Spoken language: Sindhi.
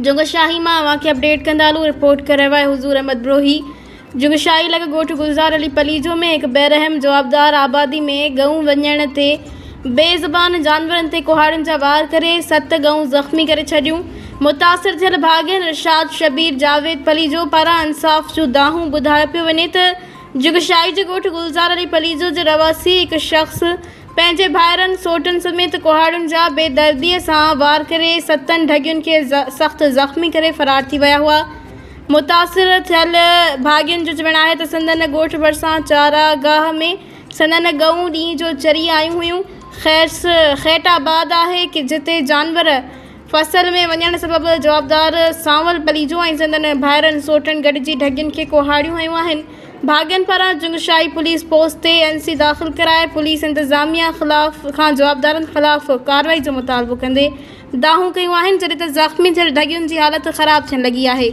جنگشاهي مان اوهان کي اپڊيٽ ڪندا هلون رپورٽ ڪري رهيو آهي حضور احمد بروهي جنگشاهي لڳ ڳوٺ گلزار علي پليجو ۾ هڪ بيرحم جوابدار آبادي ۾ ڳئون وڃڻ تي بي زبان جانورن تي ڪهاڙين جا وار ڪري ست ڳئون زخمي ڪري ڇڏيون متاثر ٿيل ڀاڳين ارشاد شبير جاويد پليجو پاران انصاف جون دانهون ٻڌايو پيو وڃي ته جنگشاهي جي ڳوٺ گلزار علي پليجو جي رهواسي هڪ شخص پنهنجي ڀائرن، سوٽن سميت ڪهاڙين جا بي درديء سان وار ڪري ستن ڍڳين کي سخت زخمي ڪري فرار ٿي ويا هئا. متاثر ٿيل ڀاڳين جو چوڻ آهي ته سندن ڳوٺ ڀرسان چاراگاهه ۾ سندن ڳئون ڏينهن جو چري آيون هيون. خيٽ آباد آهي جتي جانور فصل ۾ وڃڻ سبب جوابدار سانول پليجو ۽ سندن ڀائرن سوٽن گڏجي ڍڳين کي ڪهاڙيون هنيون آهن. ڀاڳين پاران جنگشاهي پوليس پوسٽ تي اين سي داخل ڪرائي پوليس انتظاميا خلاف کان جوابدارن خلاف ڪارروائي جو مطالبو ڪندي دانهون ڪيون آهن جڏهن ته زخمي ٿيل ڍڳين جي حالت خراب ٿيڻ لڳي آهي.